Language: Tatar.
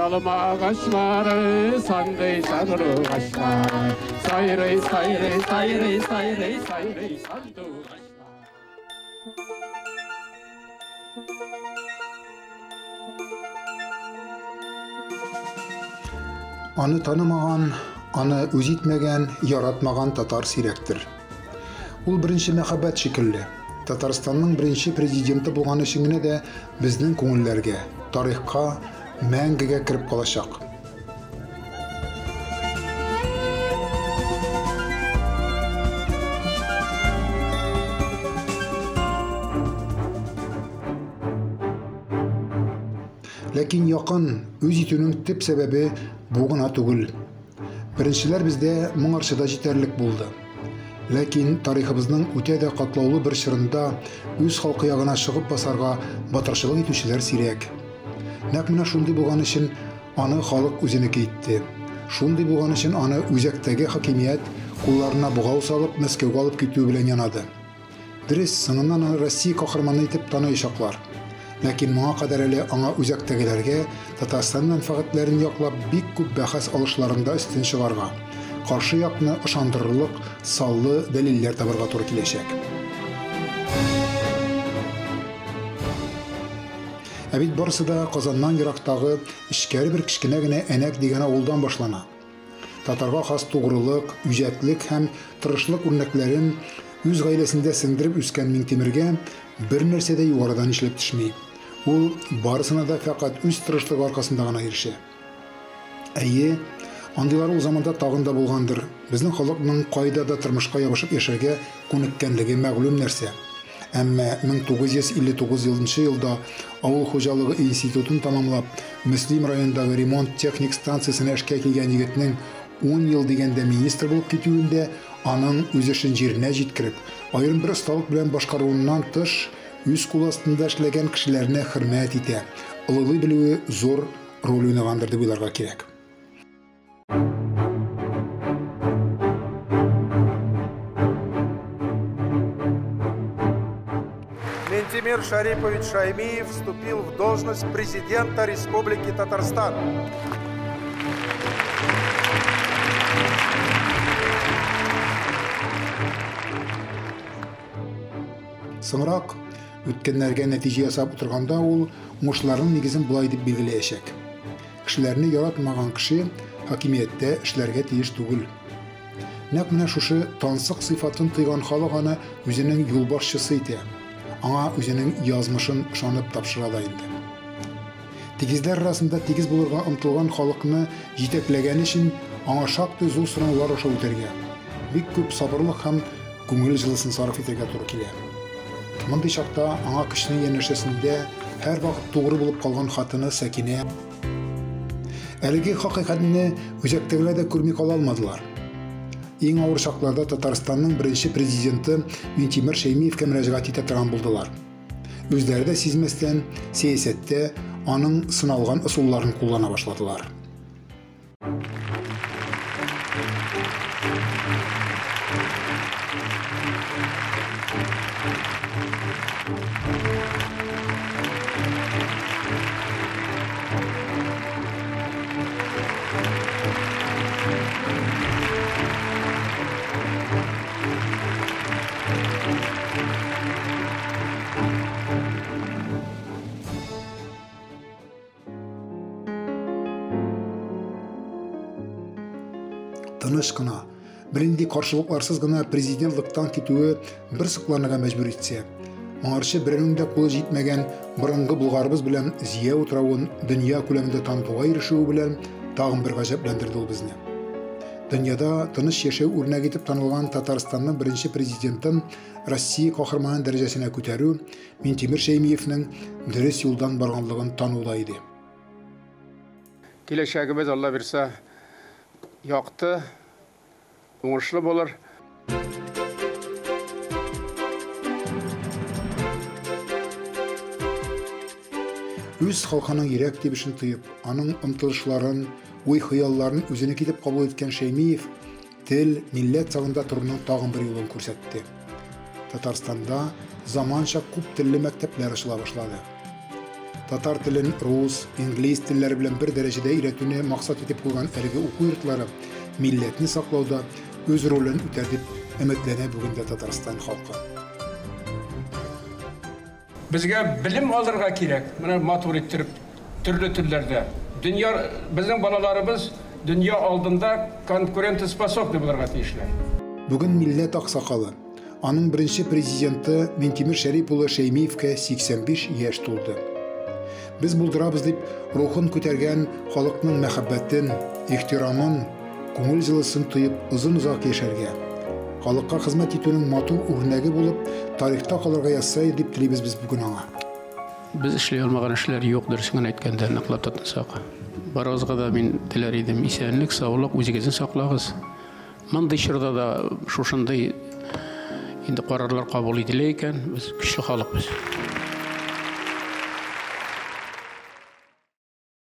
Алма агачлары, сандый сандугачлар. Сайрый, сайрый, сайрый, сайрый, сайрый сандугачлар. Аны танымаган, аны үз итмәгән, яратмаган татар сирәктер. Ул беренче мәхәббәт шикелле. Татарстанның беренче президенты булган өчен генә дә безнең күңелләргә, тарихка мәңгегә кереп калачак. Ләкин якын үз итүнең төп сәбәбе бу гына түгел. Беренчеләр бездә моңарчы да җитәрлек булды. Ләкин тарихыбызның үтә дә катлаулы бер чорында үз халкы ягына чыгып басарга батырчылык итүчеләр сирәк. Нәкъ менә шундый булган өчен аны халык үзенеке итте. Шундый булган өчен аны үзәктәге хакимият кулларына богау салып Мәскәүгә алып китү белән янады. Дөрес, соңыннан аны Россия каһарманы итеп таныячаклар. Ләкин моңа кадәр әле аңа үзәктәгеләргә Татарстан мәнфәгатьләрен яклап бик күп бәхәс алышларында өстен чыгарга, каршы якны ышандырырлык саллы дәлилләр табарга туры киләчәк. Ә бит барысы да Казаннан ерактагы эчкәре бер кечкенә генә Әнәк дигән авылдан башлана. Татарга хас тугрылык, үҗәтлек һәм тырышлык үрнәкләрен үз гаиләсендә сеңдереп үскән Миңтимергә бер нәрсә дә югарыдан ишелеп төшми. Ул барысына да фәкать үз тырышлыгы аркасында гына ирешә. Әйе, андыйлар ул заманда тагын да булгандыр. Безнең халыкның кайда да тормышка ябышып яшәргә күнеккәнлеге мәгълүм нәрсә. Әмма 1959 елда авыл хуҗалыгы институтын тамамлап, Мөслим районындагы ремонт техник станциясенә эшкә килгән егетнең 10 ел дигәндә министр булып китүендә аның үз эшен җиренә җиткереп, аерым бер осталык белән башкаруыннан тыш, үз кул астында эшләгән кешеләрне хөрмәт итә, олылый белүе зур роль уйнагандыр дип уйларга кирәк. Минтимер Шарипович Шаймиев вступил в должность президента Республики Татарстан. Соңрак, үткәннәргә нәтиҗә ясап утырганда ул уңышларының нигезен болай дип билгеләячәк. Кешеләрне яратмаган кеше хакимияттә эшләргә тиеш түгел. Нәкъ менә шушы тансык сыйфатын тойган халык аны үзенең юлбашчысы итә. Аңа үзенең язмышын ышанып тапшыра да инде. Тигезләр арасында тигез булырга омтылган халыкны җитәкләгән өчен аңа шактый зур сынаулар аша үтәргә, бик күп сабырлык һәм күңел җылысын сарыф итәргә туры килә. Мондый чакта аңа кешенең янәшәсендә һәрвакыт тугры булып калган хатыны Сәкинә. Әлеге хакыйкатьне үзәктәгеләр дә күрми кала алмадылар. Иң авыр чакларда Татарстанның беренче президенты Минтимер Шәймиевкә мөрәҗәгать итә торган булдылар. Үзләре дә сизмәстән, сәясәттә аның сыналган ысулларын куллана башладылар. Тыныч кына, бернинди каршылыкларсыз гына президентлыктан китүе бер сокланырга мәҗбүр итсә, моңарчы берәүнең дә кулы җитмәгән борынгы Болгарыбыз белән Зия утравын дөнья күләмендә танытуга ирешүе белән тагын бер гаҗәпләндерде ул безне. Дөньяда тыныч яшәү үрнәге итеп танылган Татарстанның беренче президентын Россия каһарманы дәрәҗәсенә күтәрү Минтимер Шәймиевнең дөрес юлдан барганлыгын тану да иде. Киләчәгебез, Алла бирсә, якты, уңышлы булыр. Үз халкының йөрәк тибешен тоеп, аның омтылышларын, уй-хыялларын үзенеке итеп кабул иткән Шәймиев тел, милләт сагында торуның тагын бер юлын күрсәтте. Татарстанда заманча күп телле мәктәпләр ачыла башлады. Татар телен рус, инглиз телләре белән бер дәрәҗәдә өйрәтүне максат итеп куйган әлеге уку йортлары милләтне саклауда үз ролен үтәр дип өметләнә бүген дә Татарстан халкы. Безгә белем алырга кирәк, менә матур иттереп, төрле телләрдә. Дөнья, безнең балаларыбыз дөнья алдында конкурентоспособный булырга тиешләр. Бүген милләт аксакалы, аның беренче президенты Минтимер Шәрип улы Шәймиевкә 85 яшь тулды. Без булдырабыз дип рухын күтәргән халыкның мәхәббәтен, ихтирамын, күңел җылысын тоеп озын-озак яшәргә, халыкка хезмәт итүнең матур үрнәге булып тарихта калырга язса иде дип телибез без бүген аңа. Без эшли алмаган эшләр юк, дөресен генә әйткәндә, ныклап тотынсак. Барыгызга да мин теләр идем исәнлек, саулык, үзегезне саклагыз. Мондый чорда да шушындый инде карарлар кабул ителә икән, без көчле халык без.